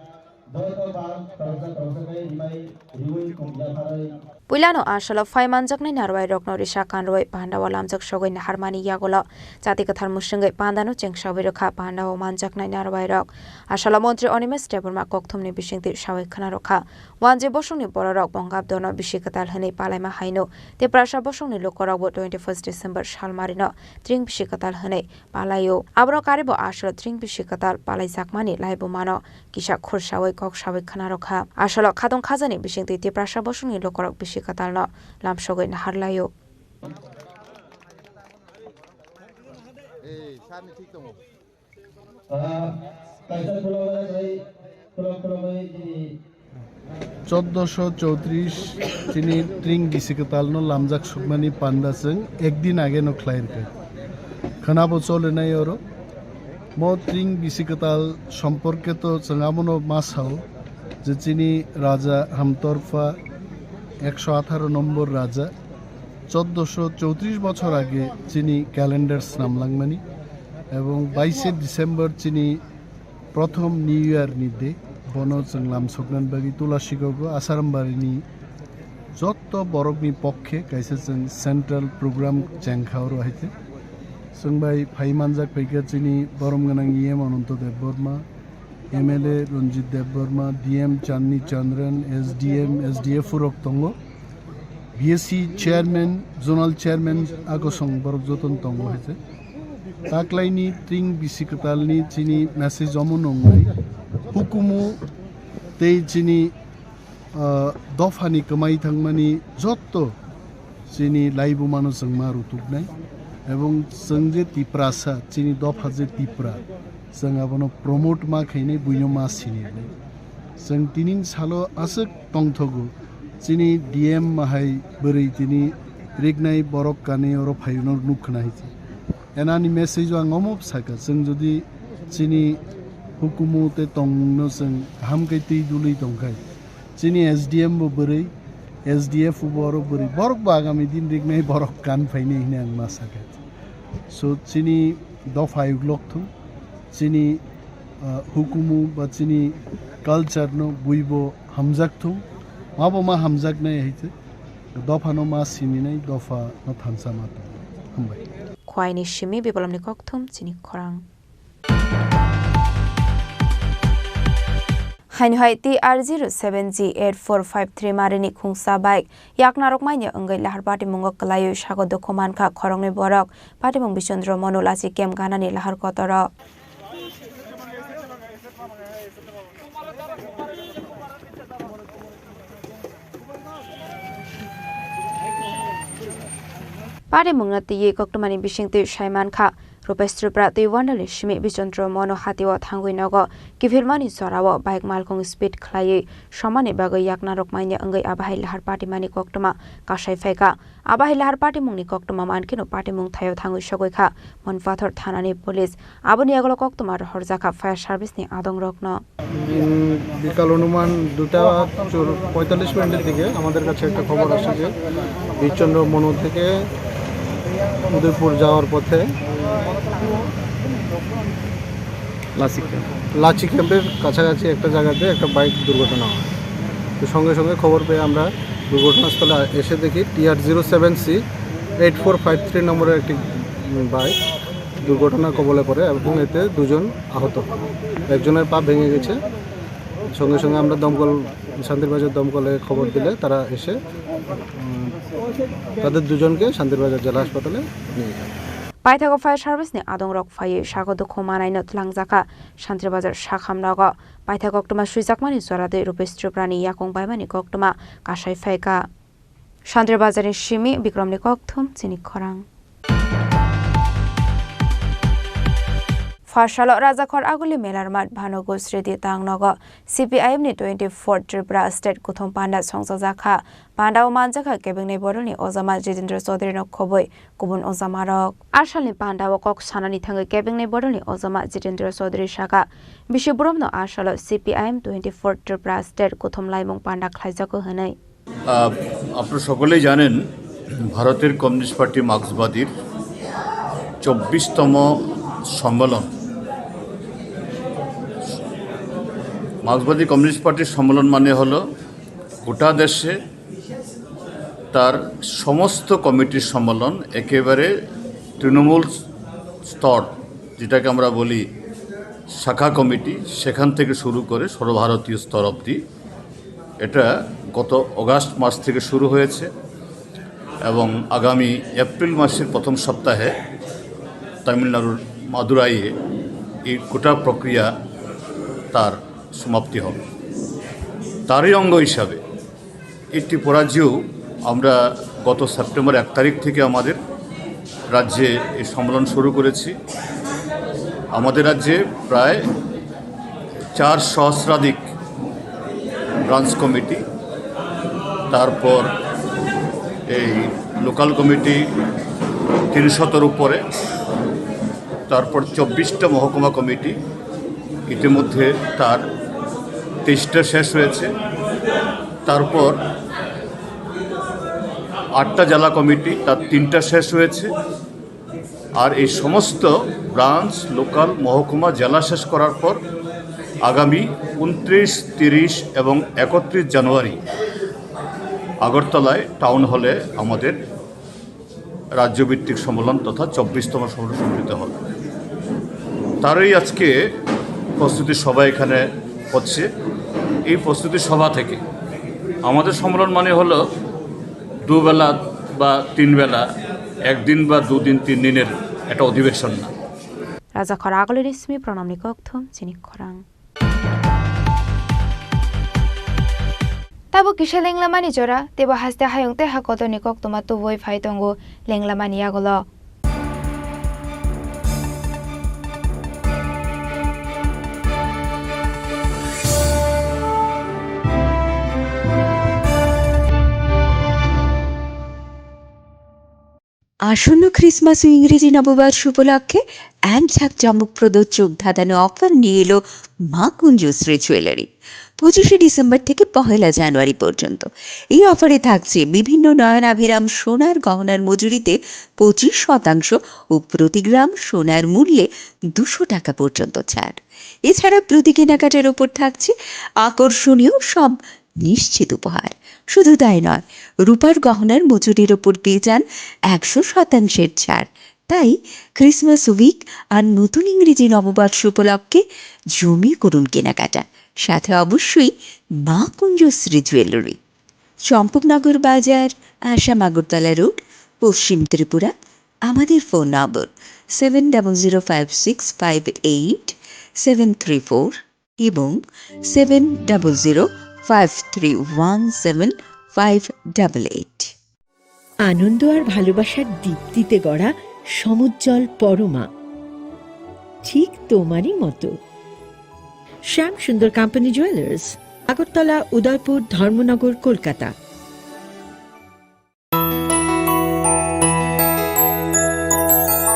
joto ba toroksa toroksa khe rimai riwi kung yapharwi. Puilano Asalo phai manjaknai narwai rokno risa kanrwi pandao lamjak sogwi naharmani yagulo Chati Kwthar mwswngwi pandano chengsawi rwkha. Pandao manjaknai narwai rok Asalo Montri Animesh Debbarma kokthumni bisingtwi sawi khna rwkha. Wanji bosongni bororok Bongabdono bisi kwtal hwnwi palaima haino Tiprasa bosongni lukorokbo twenty first December salmarino tring bisi kwtal hwnwi palaio. Aboro karibo Asalo tring bisi kwtal palaijakmani laibumano kisa khursawi kok sawi khna rwkha. Asalo khatong khajani bisingtwi Tiprasa bosongni lukorok bisi kwtalno lamsogwi naharlaio. Ei, sani thik tongo. Ah, kaisa khuloknai bai, khulok khulok bai chini. Choddoso choutrish chini tring bisi kwtalno lamjak sukmani panda chwng ekdin ageno khlai rwkha. Khwnabo cholinai oro. Mo tring bisi kwtal somporke to chwng abono ma sao je chini Raja Hamtorpha ekso atharo nombor Raja choddoso choutrish bochor age chini calendar snamlangmani. Ebong baishe December chini prothom New Year ni day, bono chwng lamsoknani bagwi Tulashikok o Asarambari ni jotto borok ni pokkhe kaisa chwng central program chengkha oro hai khe. Chwng bai phai manjak phaikha chini borom gwnang E M Ananto Debbarma, M L A Ranjit Debbarma, D M Chandni Chandran, S D M, S D F rok tongo. B S C chairman, zonal chairman, agosong borok joton tongo hai se. Taklaini tring bisi kwtalni chini message omo nongwi. Hukumu tei chini, ah, dophani kwmai thangmani jotto chini laibumano chwng ma rutuknai. Ebong chwng je Tiprasa, chini dopha je Tipra, chwng abono promote ma khainai, buino ma sinirnai. Chwng tining salo aswk tongthogo, chini D M mahai bwrwi tini riknai borok kanwi oro phaino nuk khna hai se. Enani message o ang omo sakha, chwng jodi chini hukumu tei tongmungno chwng kaham khe twi dului tongkhai, chini S D M bo bwrwi, S D F bo oro bwrwi, borok bo agami din riknai borok kan phainai hwnwi ang ma sakha. So chini dopha uklok thung, chini, ah, hukumu ba chini culture no buibo hamjak thung, mabo ma hamjaknai hai se, dopha no ma sininai, dopha no thansa ma thung. Hambai. Khwaini simi Bibalamni kokthum chini khorang. Haino hai T R zero seven G eight four five three marini khungsa bike yaknarok manya wngwi lahar patimungo kwlaiwi sago dukhu mankha khoroknwi borok. Patimung Bisondro Monu lachi camp ganani lahar kotoro. Patimungno twiwi koktwmani bisingtwi sai mankha. Rupesh Tripura twi wandalni simi Bichondro Mono hatio thangwi nogo kiphilmani jorao bike malkhung speed khlaiwi somani bagwi yakna rwkmani wngwi abo hai lahar patimani koktwma kasai phaikha. Abo hai lahar patimungni koktwma mankhe no patimung thaio thangwi sogwi kha Monpathor thanani police. Aboni yagulo koktwma rohorjakha fire service ni adongrokno. দিন বিকাল অনুমান দুটা চুর-, পঁয়তাল্লিশ মিনিটের দিকে আমাদের কাছে একটা খবর আসে যে বীরচন্দ্র মনু থেকে উদয়পুর যাওয়ার পথে লাচি ক্যাম্প। লাচি ক্যাম্পের কাছাকাছি একটা জায়গাতে একটা বাইক দুর্ঘটনা হয়। তো সঙ্গে সঙ্গে খবর পেয়ে আমরা দুর্ঘটনাস্থলে এসে দেখি TR zero seven C eight four five three নম্বরের একটি, উম, বাইক দুর্ঘটনার কবলে পড়ে এবং এতে দুজন আহত হন। একজনের পা ভেঙে গেছে। সঙ্গে সঙ্গে আমরা দমকল, শান্তিরবাজার দমকলে খবর দিলে তারা এসে, উম, তাদের দুজনকে শান্তিরবাজার জেলা হাসপাতালে নিয়ে যান। Paithago fire service ni adongrok phaiwi sago dukhu manaino twlangjakha Shantirbazar sakham nogo. Paithago koktwma swijakmani jora twi Rupesh Tripura ni yakung baimani koktwma kasai phaikha. Shantirbazar ni simi Bikrom ni kokthum chini khorang. Pharsalo Rajakhor Aguli Melar Mat Bhanu Gosridi tang nogo C P I M ni twenty-fourth Tripura State Kuthum Panda songchajakha. Panda o manjakha kebengni bodolni ojama Jitendra Chaudhary no khoboi kubun ojamarok. Asalni panda o kok sanani thangwi kebengni bodolni ojama Jitendra Chaudhary saka, bisi boromno asalo C P I M twenty-fourth Tripura State Kuthum Laimung panda khlaijago hwnwi. আহ, আপনারা সকলেই জানেন, ভারতের communist party মার্ক্সবাদীর চব্বিশতম সম্মেলন। মার্ক্সবাদী কমিউনিস্ট পার্টির সম্মেলন মানে হলো গোটা দেশে তার সমস্ত কমিটির সম্মেলন, একেবারে তৃণমূল স্তর, যেটাকে আমরা বলি শাখা কমিটি, সেখান থেকে শুরু করে সর্বভারতীয় স্তর অবধি। এটা গত অগাস্ট মাস থেকে শুরু হয়েছে এবং আগামী এপ্রিল মাসের প্রথম সপ্তাহে তামিলনাড়ুর মাদুরাইয়ে এই গোটা প্রক্রিয়া তার সমাপ্তি হবে। তারই অঙ্গ হিসাবে এই ত্রিপুরাজ্যেও আমরা গত সেপ্টেম্বর এক তারিখ থেকে আমাদের রাজ্যে এই সম্মেলন শুরু করেছি। আমাদের রাজ্যে প্রায় চার সহস্রাধিক ব্রাঞ্চ কমিটি, তারপর এই লোকাল কমিটি তিনশতর উপরে, তারপর চব্বিশটা মহকুমা কমিটি, ইতিমধ্যে তার তেইশটা শেষ হয়েছে। তারপর আটটা জেলা কমিটি, তার তিনটা শেষ হয়েছে। আর এই সমস্ত ব্রাঞ্চ, লোকাল, মহকুমা, জেলা শেষ করার পর আগামী ঊনত্রিশ, তিরিশ এবং একত্রিশ জানুয়ারি আগরতলায় টাউন হলে আমাদের রাজ্যভিত্তিক সম্মেলন তথা চব্বিশতম সম্মেলন সংগঠিত হবে। তারই আজকে প্রস্তুতি সভা এখানে হচ্ছে। এই প্রস্তুতি সভা থেকে আমাদের সম্মেলন মানে হলো দুবেলা বা তিন বেলা, একদিন বা দুদিন, তিন দিনের একটা অধিবেশন না। Rajakhor Aguli ni simi Pranamni kokthum chini khorang. Tabuk kisa lenglamani jora, teibo haste hayung tei hakotorni koktwma tubui phai tongo lenglamani yagulo. আসন্ন ক্রিসমাস ও ইংরেজি নববর্ষ উপলক্ষে এক জাঁকজমকপ্রদ চোখ ধাঁধানো অফার নিয়ে এলো মা কুঞ্জশ্রী জুয়েলারি। পঁচিশে ডিসেম্বর থেকে পহেলা জানুয়ারি পর্যন্ত এই অফারে থাকছে বিভিন্ন নয়নাভিরাম সোনার গহনার মজুরিতে পঁচিশ শতাংশ ও প্রতি গ্রাম সোনার মূল্যে দুশো টাকা পর্যন্ত ছাড়। এছাড়া প্রতি কেনাকাটার ওপর থাকছে আকর্ষণীয় সব নিশ্চিত উপহার। শুধু তাই নয়, রূপার গহনার মজুরির ওপর পেয়ে যান একশো শতাংশের ছাড়। তাই ক্রিসমাস উইক আর নতুন ইংরেজি নববর্ষ উপলক্ষে জমিয়ে করুন কেনাকাটা, সাথে অবশ্যই মা কুঞ্জশ্রী জুয়েলারি, চম্পকনগর বাজার, আসাম আগরতলা রোড, পশ্চিম ত্রিপুরা। আমাদের phone number seven double zero five six five eight seven three four এবং seven double zero five three one seven five double eight. আনন্দ আর ভালোবাসার দীপ্তিতে গড়া সমুজ্জ্বল পরমা। ঠিক তোমারই মতো। শ্যাম সুন্দর কোম্পানি জুয়েলার্স, আগরতলা, উদয়পুর, ধর্মনগর, কলকাতা।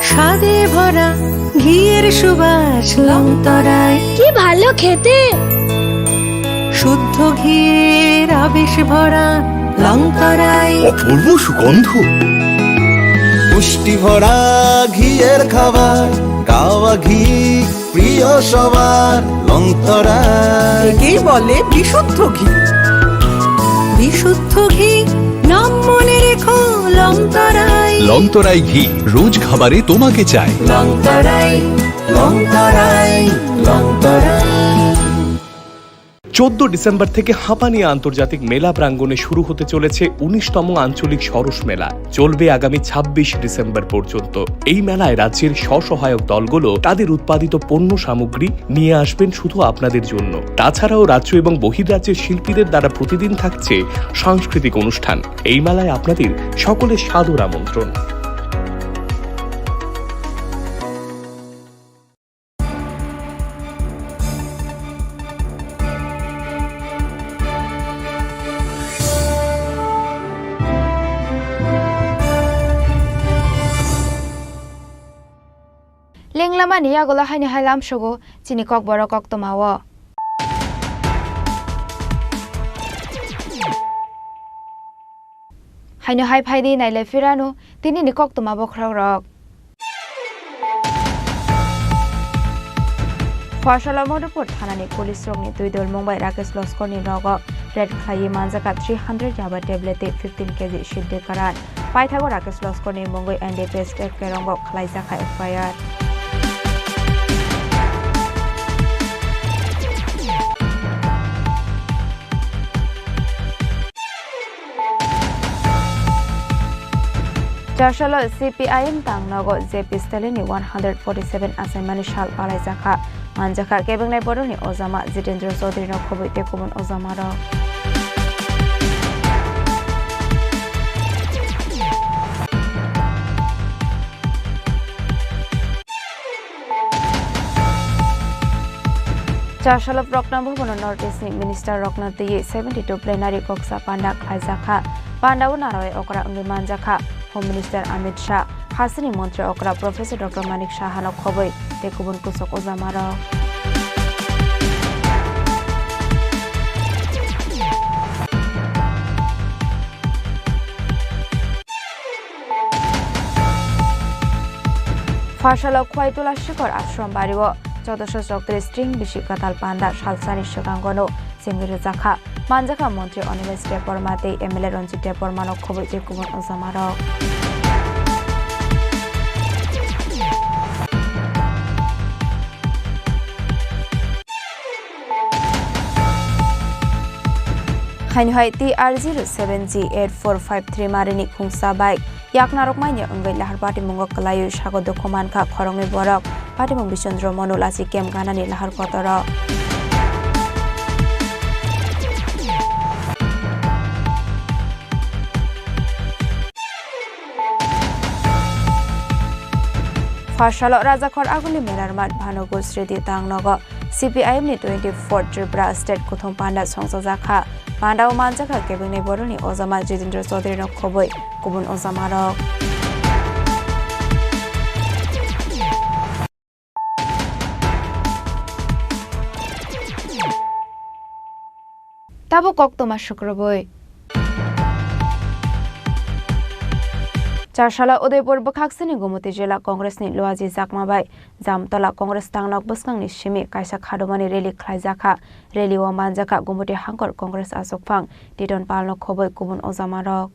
স্বাদে ভরা ঘিয়ের সুবাস লংতরাই। কি ভালো খেতে। শুদ্ধ ঘিয়ের আবেশ ভরা লংতরাই। অপূর্ব সুগন্ধ। পুষ্টি ভরা ঘিয়ের খাবার, গাওয়া ঘি প্রিয় সবার লংতরাই। একেই বলে বিশুদ্ধ ঘি। বিশুদ্ধ ঘি, নাম মনে রেখো লংতরাই। লংতরাই ঘি, রোজ খাবারে তোমাকে চাই। লংতরাই, লংতরাই, লংতরাই। চোদ্দ ডিসেম্বর থেকে হাঁপানিয়া আন্তর্জাতিক মেলা প্রাঙ্গণে শুরু হতে চলেছে উনিশতম আঞ্চলিক সরস মেলা। চলবে আগামী ছাব্বিশ ডিসেম্বর পর্যন্ত। এই মেলায় রাজ্যের স্বসহায়ক দলগুলো তাদের উৎপাদিত পণ্য সামগ্রী নিয়ে আসবেন শুধু আপনাদের জন্য। তাছাড়াও রাজ্য এবং বহির্রাজ্যের শিল্পীদের দ্বারা প্রতিদিন থাকছে সাংস্কৃতিক অনুষ্ঠান। এই মেলায় আপনাদের সকলের সাদর আমন্ত্রণ। Lenglamani yagulo haino hai lamsogo chini kokborok koktwmao. Haino hai phaidi nailai phirano tinini koktwma bokhorokrok. Phorsalo Madhupur thanani police rokni twi dol mungbai Rakesh Loskorni nogo raid khlaiwi manjakha three hundred yaba tablet tei fifteen K G sidde karan. Paithago Rakesh Loskorni mungwi N D P S State Kerongo khlaijak kha F I R. Charsalo C P I M tang nogo J P Stalinni one hundred forty seven achaimani sal palaijak kha. Manjakha kebengnai borokni ojama Jitendra Chaudharyno khobwi tei kubun ojamarok. Charsalo Prokna Bhabono North East ni minister rokno twiwi seventy two plenary koksa panda khlaijak kha. Pandao narwai okra wngwi manjak kha. Home Minister Amit Shah, hasteni montri okra Professor Doctor Manik Sahano khobwi tei kubun kwchak ojamarok. Pharsalo Khwaitula Shikhor Ashram Bario chaudoso chokdri string bisi kwtal panda salsani swkangono chengwi rwjakha. Manjakha Montri Animesh Debbarma tei M L A Ranjit Debbarmano khobwi tei kubun ojamarok. Haino hai T R zero seven G eight four five three marini khungsa bai yaknarok manya wngwi lahar patimungo kwlaiwi sago dukhu mankha khoroknwi borok. Patimung Bisondro Monu lachi camp ganani lahar kotoro. Pharsalo Rajakhor Aguli Melarmat Bhanugul Sriti Tang nogo C P I M ni twenty-four Tripura State Kuthum Panda songchajak kha. Pandao manjakha kebengnai borokni ojama Jitendra Chaudhary no khobwi kubun ojamarok. Tabuk koktwma sukrubwi. Charsala Udaipur bwkhaksini Gumoti Jila Congress ni Luaji Jakma bai Jamtola Congress tangnok bwskangni simi kaisa khadumani rally khlaijakha. Rally o manjakha Gumoti Hangkor Congress achukphang Titon Palno khobwi kubun ojamarok.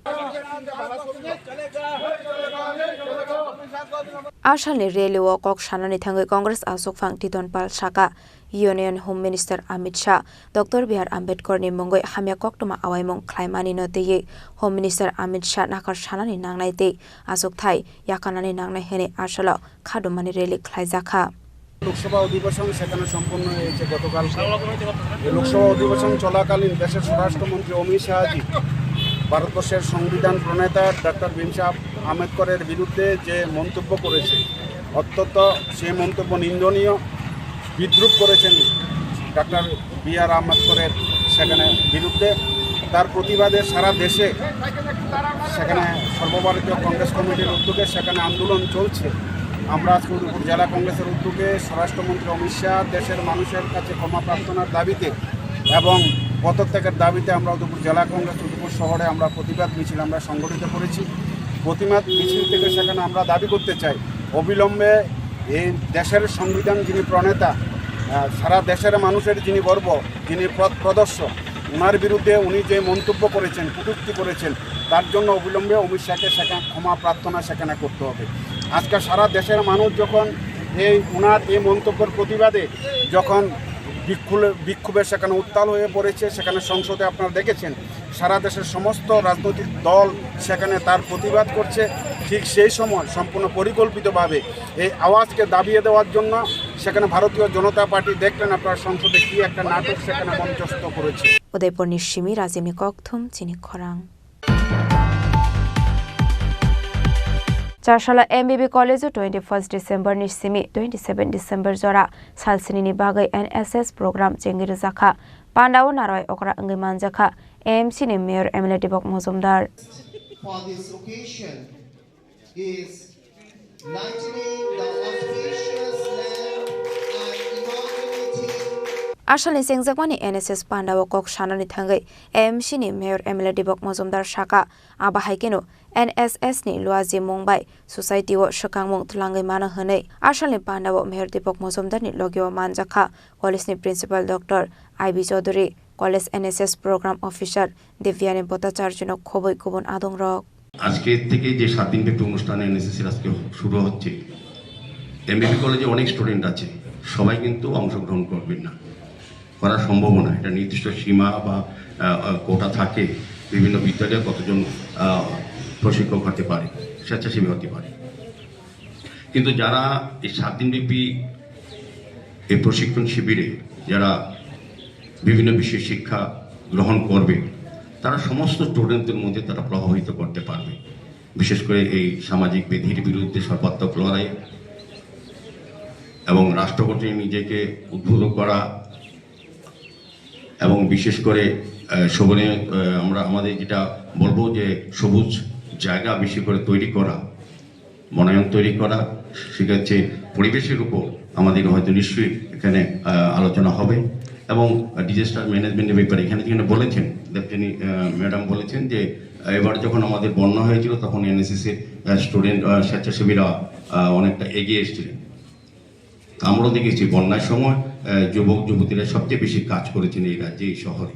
Asalni rally o kok sanani thangwi Congress achukphang Titon Pal saka, Union Home Minister Amit Shah, Doctor B R Ambedkar ni mungwi hamya koktwma awaimung khlaimanino twiwi Home Minister Amit Shah nakhar sanani nangnai tei achukthai yakarnani nangnai hwnwi asalo khadumani rally khlaijakha. Lok Sabha অধিবেশন সেখানে সম্পন্ন হয়েছে গতকালকে। এই লোকসভা অধিবেশন চলাকালীন দেশের স্বরাষ্ট্রমন্ত্রী অমিত শাহজি ভারতবর্ষের সংবিধান প্রণেতা ডক্টর ভীম সাহেব আম্বেদকরের বিরুদ্ধে যে মন্তব্য করেছে, অত্যন্ত সে মন্তব্য নিন্দনীয়। বিদ্রূপ করেছেন ডক্টর বি আর আম্বেদকরের সেখানে বিরুদ্ধে। তার প্রতিবাদে সারা দেশে সেখানে সর্বভারতীয় কংগ্রেস কমিটির উদ্যোগে সেখানে আন্দোলন চলছে। আমরা আজকে উদয়পুর জেলা কংগ্রেসের উদ্যোগে স্বরাষ্ট্রমন্ত্রী অমিত শাহ দেশের মানুষের কাছে ক্ষমা প্রার্থনার দাবিতে এবং পদত্যাগের দাবিতে আমরা উদয়পুর জেলা কংগ্রেস উদয়পুর শহরে আমরা প্রতিবাদ মিছিল আমরা সংগঠিত করেছি। প্রতিবাদ মিছিল থেকে সেখানে আমরা দাবি করতে চাই, অবিলম্বে এই দেশের সংবিধান যিনি প্রণেতা, আহ, সারা দেশের মানুষের যিনি গর্ব, যিনি পথ প্রদর্শক, ওনার বিরুদ্ধে উনি যে মন্তব্য করেছেন, কটূক্তি করেছেন, তার জন্য অবিলম্বে অমিত শাহকে সেখানে ক্ষমা প্রার্থনা সেখানে করতে হবে। আজকে সারা দেশের মানুষ যখন এই ওনার এই মন্তব্যের প্রতিবাদে যখন বিক্ষোভে, বিক্ষোভে সেখানে উত্তাল হয়ে পড়েছে, সেখানে সংসদে আপনারা দেখেছেন সারা দেশের সমস্ত রাজনৈতিক দল সেখানে তার প্রতিবাদ করছে। ঠিক সেই সময় সম্পূর্ণ পরিকল্পিতভাবে এই আওয়াজকে দাবিয়ে দেওয়ার জন্য সেখানে ভারতীয় জনতা পার্টি দেখলেন আপনারা সংসদে কি একটা নাটক সেখানে মঞ্চস্থ করেছে। Udaipurni simi Rajimni kokthum chini khorang. Charsala M B B College o twenty first December ni simi twenty seven December jora salsinini bagwi N S S program chengwi rwjakha. Pandao narwai okra wngwi manjakha A M C ni Mayor M L A Deepak Majumdar. For this occasion is lightening the auspicious lamp and inaugurating. Asalni chengjakmani N S S pandao kok sanani thangwi A M C ni Mayor M L A Deepak Majumdar saka, abo hai kheno N S S ni luaji mung bai society o swkangmung twlangwi mano hwnwi. Asalni pandao Mayor Deepak Majumdar ni logio manjakha college ni Principal Doctor I B Chaudhury, college N S S program officer Devyani Bhattacharya no khobwi kubun adongrok. আজকে থেকে যে সাত দিন ব্যাপী অনুষ্ঠান এনএসএসসির আজকে শুরু হচ্ছে, এমবিবি কলেজে অনেক স্টুডেন্ট আছে, সবাই কিন্তু অংশগ্রহণ করবেন না, করা সম্ভব না। এটা নির্দিষ্ট সীমা বা আহ, কোটা থাকে, বিভিন্ন বিদ্যালয়ে কতজন আহ, প্রশিক্ষক হতে পারে, স্বেচ্ছাসেবী হতে পারে। কিন্তু যারা এই সাত দিনব্যাপী এই প্রশিক্ষণ শিবিরে যারা বিভিন্ন বিষয়ে শিক্ষা গ্রহণ করবে, তারা সমস্ত স্টুডেন্টদের মধ্যে তারা প্রভাবিত করতে পারবে। বিশেষ করে এই সামাজিক ব্যাধির বিরুদ্ধে সর্বাত্মক লড়াই এবং রাষ্ট্র গঠনে নিজেকে উদ্বুদ্ধ করা এবং বিশেষ করে, আহ, শোভনীয়, আহ, আমরা আমাদের যেটা বলবো যে সবুজ জায়গা বেশি করে তৈরি করা, বনায়ন তৈরি করা, সেক্ষেত্রে পরিবেশের উপর আমাদের হয়তো নিশ্চয়ই এখানে, আহ, আলোচনা হবে। এবং ডিজাস্টার ম্যানেজমেন্টের ব্যাপারে এখানে যেখানে বলেছেন, লেফটেন্যান্ট, আহ, ম্যাডাম বলেছেন যে, আহ, এবার যখন আমাদের বন্যা হয়েছিল তখন এনএসএস এর, আহ, স্টুডেন্ট, আহ, স্বেচ্ছাসেবীরা, আহ, অনেকটা এগিয়ে এসেছিলেন। আমরাও দেখেছি বন্যার সময়, আহ, যুবক যুবতীরা সবচেয়ে বেশি কাজ করেছেন এই রাজ্যে, এই শহরে।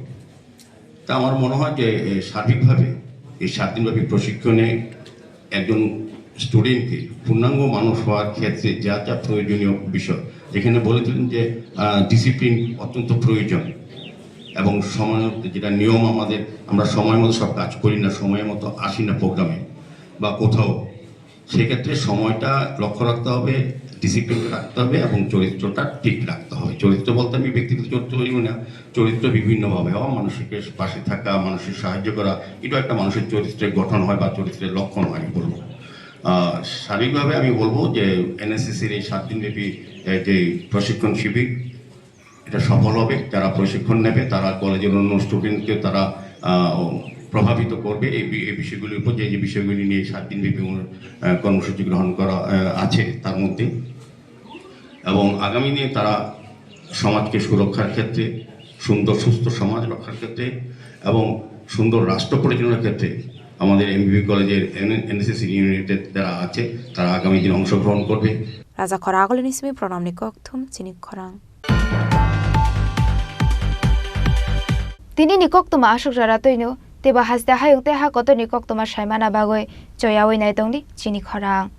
তা আমার মনে হয় যে, এ, সার্বিকভাবে এই সাত দিনব্যাপী প্রশিক্ষণে একজন স্টুডেন্টকে পূর্ণাঙ্গ মানুষ হওয়ার ক্ষেত্রে যা যা প্রয়োজনীয় বিষয়, যেখানে বলেছিলেন যে, আহ, ডিসিপ্লিন অত্যন্ত প্রয়োজন এবং সময় মতো যেটা নিয়ম আমাদের, আমরা সময় মতো সব কাজ করি না, সময় মতো আসি না প্রোগ্রামে বা কোথাও, সেক্ষেত্রে সময়টা লক্ষ্য রাখতে হবে, ডিসিপ্লিন রাখতে হবে এবং চরিত্রটা ঠিক রাখতে হবে। চরিত্র বলতে আমি ব্যক্তিগত চরিত্র বলবো না, চরিত্র বিভিন্নভাবে হওয়া, মানুষকে পাশে থাকা, মানুষের সাহায্য করা, এটা একটা মানুষের চরিত্রের গঠন হয় বা চরিত্রের লক্ষণ হয়, আমি বলবো। আহ, শারীরিকভাবে আমি বলবো যে এনএসএসসির এই সাত দিনব্যাপী, এ, যে প্রশিক্ষণ শিবির, এটা সফল হবে। যারা প্রশিক্ষণ নেবে, তারা কলেজের অন্য স্টুডেন্টকে তারা, আহ, প্রভাবিত করবে এই বি-, এই বিষয়গুলির উপর, যে যে বিষয়গুলি নিয়ে সাত দিনব্যাপী অনু-, আহ, কর্মসূচি গ্রহণ করা, আহ, আছে তার মধ্যে। এবং আগামী দিনে তারা সমাজকে সুরক্ষার ক্ষেত্রে, সুন্দর সুস্থ সমাজ রক্ষার ক্ষেত্রে এবং সুন্দর রাষ্ট্র পরিচালনার ক্ষেত্রে আমাদের এমবিবি কলেজের এন-, এনএসএস ইউনিটের যারা আছে, তারা আগামী দিনে অংশগ্রহণ করবে। Raja khorang agulini simi pranamni kokthum chini khorang. Tini ni koktwma aswk jora twino, teibo haste hayung tei ha kotorni koktwma saimana bagwi choyaui nai tongdi chini khorang.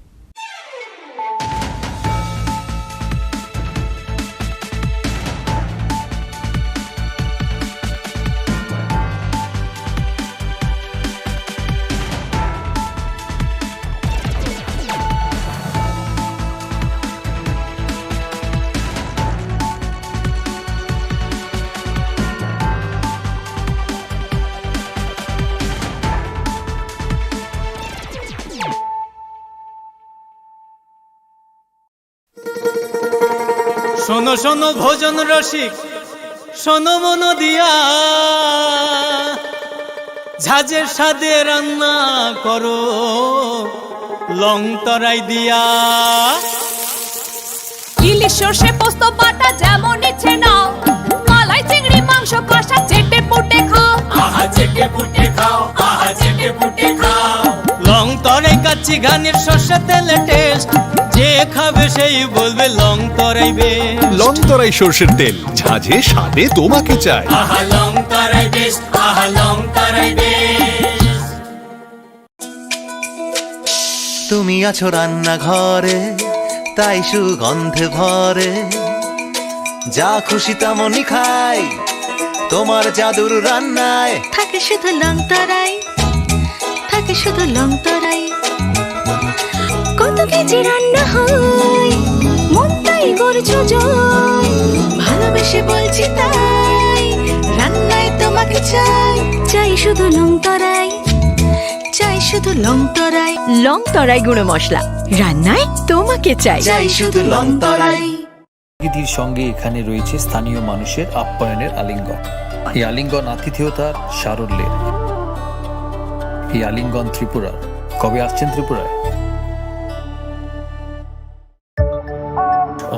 শোনো শোনো ভোজন রসিক, শোনো মন দিয়া, ঝাঁঝের স্বাদে রান্না করো লং তরাই দিয়া। ইলিশ সর্ষে পোস্ত বাটা যেমন ইচ্ছে নাও, মালাই চিংড়ি মাংস কষা চেটে পুটে খাও। আহা চেটে পুটে খাও, আহা চেটে পুটে খাও। লং তরাই কাচ্চি ঘানির সর্ষে তেলে টেস্ট, যে খাবে সেই বলবে long Tarai best. Long Tarai সর্ষের তেল, ঝাঁঝে স্বাদে তোমাকে চাই। আহা লং তরাই বেস্ট, আহা লং তরাই বেস্ট। তুমি আছো রান্নাঘরে, তাই সুগন্ধে ভরে। যা খুশি তেমনই খাই তোমার জাদুর রান্নায়। থাকে শুধু লং তরাই, থাকে শুধু লং তরাই। কত কেজি রান্না হয়, মনটাই করছো জয়। ভালোবেসে বলছি তাই, রান্নায় তোমাকে চাই। চাই শুধু লং তরাই, চাই শুধু লং তরাই। লং তরাই গুঁড়ো মশলা, রান্নায় তোমাকে চাই। চাই শুধু লং তরাই। প্রকৃতির সঙ্গে এখানে রয়েছে স্থানীয় মানুষের আপ্যায়নের আলিঙ্গন। এই আলিঙ্গন আতিথেয়তার সারল্যের। এই আলিঙ্গন ত্রিপুরার। কবে আসছেন ত্রিপুরায়?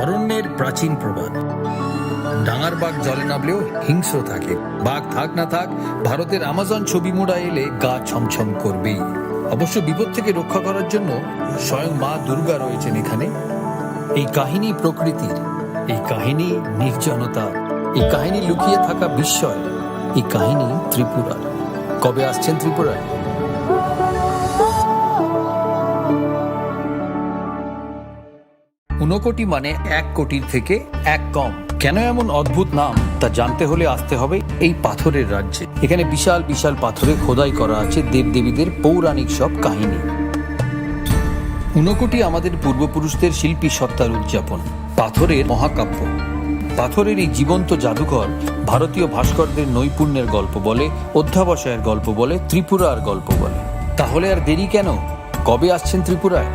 অরণ্যের প্রাচীন প্রবাদ, ডাঙার বাঘ জলে নামলেও হিংস্র থাকে। বাঘ থাক না থাক, ভারতের আমাজন ছবি মুড়া এলে গা ছমছম করবেই। অবশ্য বিপদ থেকে রক্ষা করার জন্য স্বয়ং মা দুর্গা রয়েছেন এখানে। এই কাহিনী প্রকৃতির, এই কাহিনী নির্জনতার, এই কাহিনী লুকিয়ে থাকা বিস্ময়, এই কাহিনী ত্রিপুরার। কবে আসছেন ত্রিপুরায়? ঊনকোটি মানে এক কোটির থেকে এক কম। কেন এমন অদ্ভুত নাম, তা জানতে হলে আসতে হবে এই পাথরের রাজ্যে। এখানে বিশাল বিশাল পাথরে খোদাই করা আছে দেবদেবীদের পৌরাণিক সব কাহিনী। ঊনকোটি আমাদের পূর্বপুরুষদের শিল্পী সত্তার উদযাপন। পাথরের মহাকাব্য। পাথরের এই জীবন্ত জাদুঘর ভারতীয় ভাস্করদের নৈপুণ্যের গল্প বলে, অধ্যাবসায়ের গল্প বলে, ত্রিপুরার গল্প বলে। তাহলে আর দেরি কেন? কবে আসছেন ত্রিপুরায়?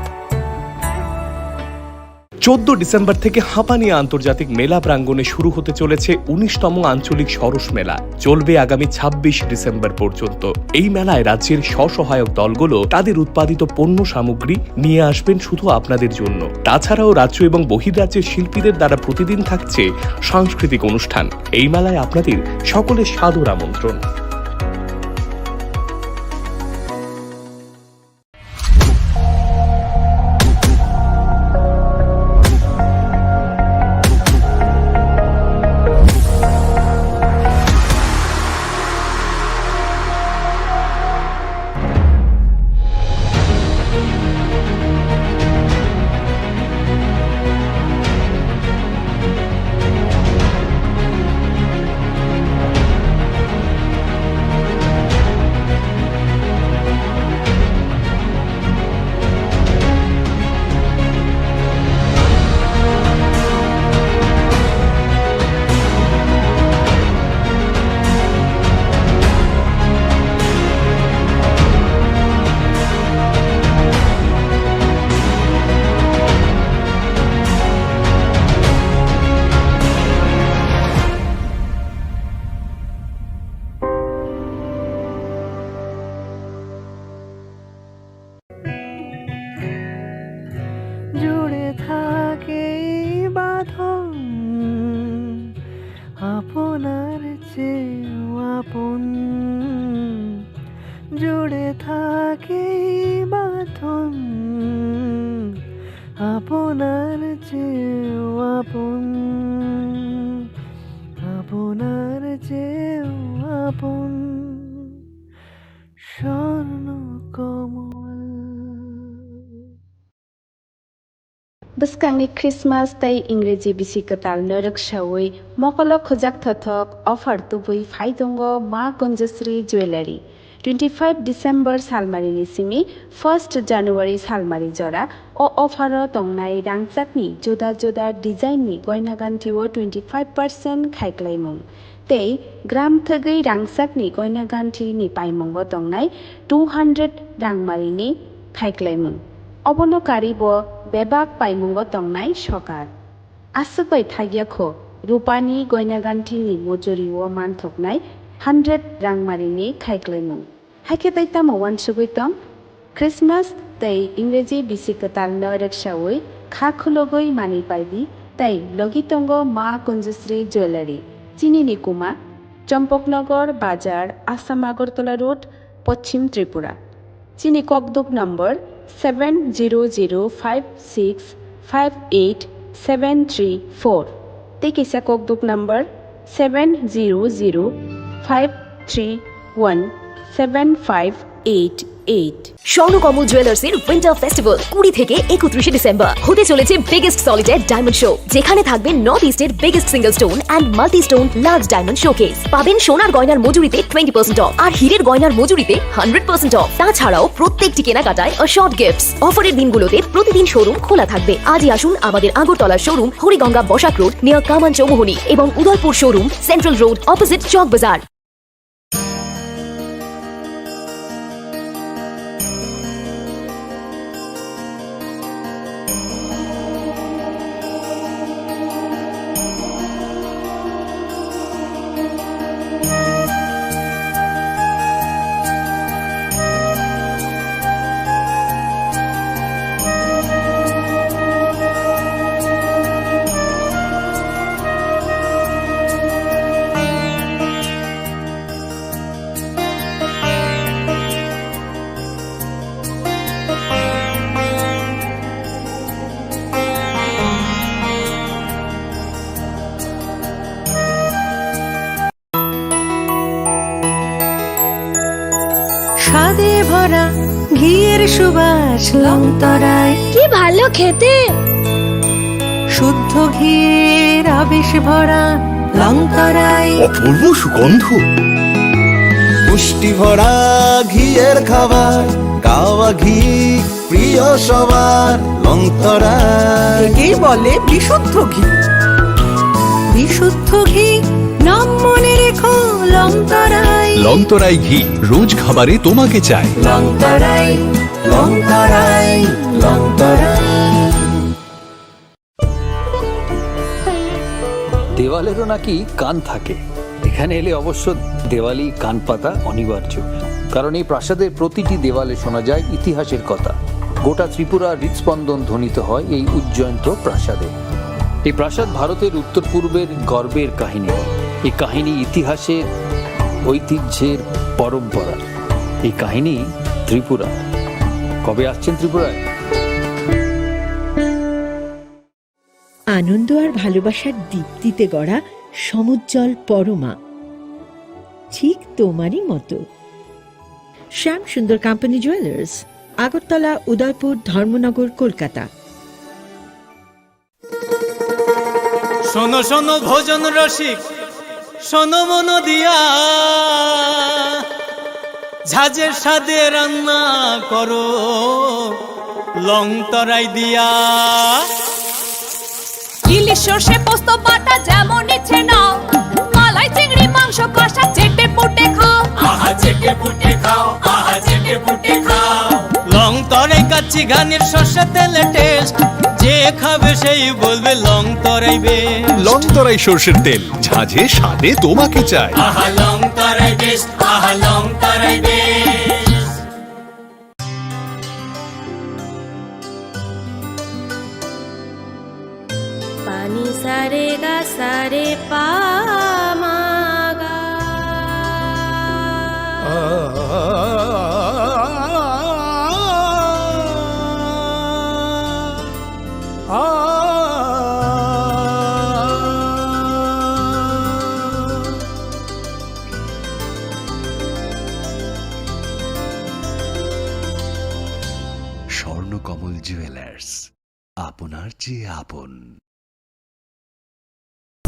চোদ্দ ডিসেম্বর থেকে হাঁপানিয়া আন্তর্জাতিক মেলা প্রাঙ্গণে শুরু হতে চলেছে উনিশতম আঞ্চলিক সরস মেলা। চলবে আগামী ছাব্বিশ ডিসেম্বর পর্যন্ত। এই মেলায় রাজ্যের স্বসহায়ক দলগুলো তাদের উৎপাদিত পণ্য সামগ্রী নিয়ে আসবেন শুধু আপনাদের জন্য। তাছাড়াও রাজ্য এবং বহির্রাজ্যের শিল্পীদের দ্বারা প্রতিদিন থাকছে সাংস্কৃতিক অনুষ্ঠান। এই মেলায় আপনাদের সকলের সাদর আমন্ত্রণ। জুড়ে থাকে এই বাঁধন, আপনার চেয়েও আপন। জুড়ে থাকে এই বাঁধন, আপনার চেয়েও আপন, আপনার চেয়েও আপন। স্বর্ণ কমল। Bwskangni Christmas tei Ingreji bisi kwtal norok saui mokolo khujak thothok offer tubui phai tongo Ma Kunjasri Jewellery. Twenty five December salmarini simi first January salmari jora o offer o tongnai rangchakni juda juda design ni goina ganthi o twenty five percent khaiklaimung. Tei gram thwgwi rangchakni goina ganthini paimungo tongnai two hundred rangmarini khaiklaimung. Obono karibo bebak paimungo tongnai sokar. Aswk bai thakya kho, rupani goina ganthini mojori o manthoknai hundred rangmarini khaiklaimung. Haikhe tai tamo uansugwi tong? Christmas tei Ingreji bisi kwtalno rwksaui kha khulugwi manwi paidi tei logi tongo Ma Kunjusri Jewellery, chini ni kuma, Champaknagar Bazar, Assam Agartala Road, Poschim Tripura. Chini kokduk number seven zero zero five six five eight seven three four tei kisa kokduk number seven zero zero five three one seven five eight eight. Swarnakamal জুয়েলার্সের winter festival কুড়ি থেকে একত্রিশে ডিসেম্বর। হতে চলেছে biggest solitaire diamond show, যেখানে থাকবে নর্থ ইস্টের biggest single stone and multi stone large diamond showcase. পাবেন সোনার গয়নার মজুরিতে টোয়েন্টি পার্সেন্ট অফ আর হীরের গয়নার মজুরিতে হান্ড্রেড পার্সেন্ট অফ। তাছাড়াও প্রত্যেকটি কেনাকাটায় অ্যাসিওর্ড গিফটস। অফারের দিনগুলোতে প্রতিদিন শোরুম খোলা থাকবে। আজই আসুন আমাদের Agartala showroom, Hariganga Basak road, near Kaman Chowmuhani এবং Udaipur showroom, central road, opposite Chowk Bazar. স্বাদে ভরা ঘিয়ের সুবাস লংতরায়। কি ভালো খেতে! শুদ্ধ ঘিয়ের আবেশ ভরা লংতরায়। অপূর্ব সুগন্ধ। পুষ্টি ভরা ঘিয়ের খাবার, কাওয়া ঘি প্রিয় সবার, লংতরায়। একেই বলে বিশুদ্ধ ঘি। বিশুদ্ধ ঘি, নাম মনে রেখো লংতরায়। লংতরাই ঘি, রোজ খাবারে তোমাকে চাই। লংতরায়, লংতরায়, লংতরায়। দেওয়ালেরও নাকি কান থাকে। এখানে এলে অবশ্য দেওয়ালি কান পাতা অনিবার্য, কারণ এই প্রাসাদের প্রতিটি দেওয়ালে শোনা যায় ইতিহাসের কথা। গোটা ত্রিপুরার হৃদস্পন্দন ধ্বনিত হয় এই উজ্জয়ন্ত প্রাসাদে। এই প্রাসাদ ভারতের উত্তর পূর্বের গর্বের কাহিনী। এই কাহিনী ইতিহাসের, ঐতিহ্যের পরম্পরা। এই কাহিনী ত্রিপুরা। কবে আসছেন ত্রিপুরায়? আনন্দ আর ভালোবাসার দীপ্তিতে গড়া সমুজ্জ্বল পরমা, ঠিক তোমারই মতো। শ্যাম সুন্দর কোম্পানি জুয়েলার্স, আগরতলা, উদয়পুর, ধর্মনগর, কলকাতা। শোনো শোনো ভোজন রসিক, শোনো মন দিয়া, ঝাঁঝের স্বাদে রান্না করো লং তরাই দিয়া। ইলিশ সর্ষে পোস্ত বাটা যেমন ইচ্ছে নাও, মালাই চিংড়ি মাংস কষা চেটে পুটে খাও। আহা চেটে পুটে খাও, আহা চেটে পুটে খাও। লং তরাই কাচ্চি ঘানির সর্ষে তেলে টেস্ট, যে খাবে সেই বলবে long Tarai best. Long Tarai সর্ষের তেল, ঝাঁঝে স্বাদে তোমাকে চাই। আহা লং তরাই বেস্ট, আহা long Tarai best. Pani sare ga sare pa ma ga. Swarnakamal jewellers, আপনার চেয়ে আপন।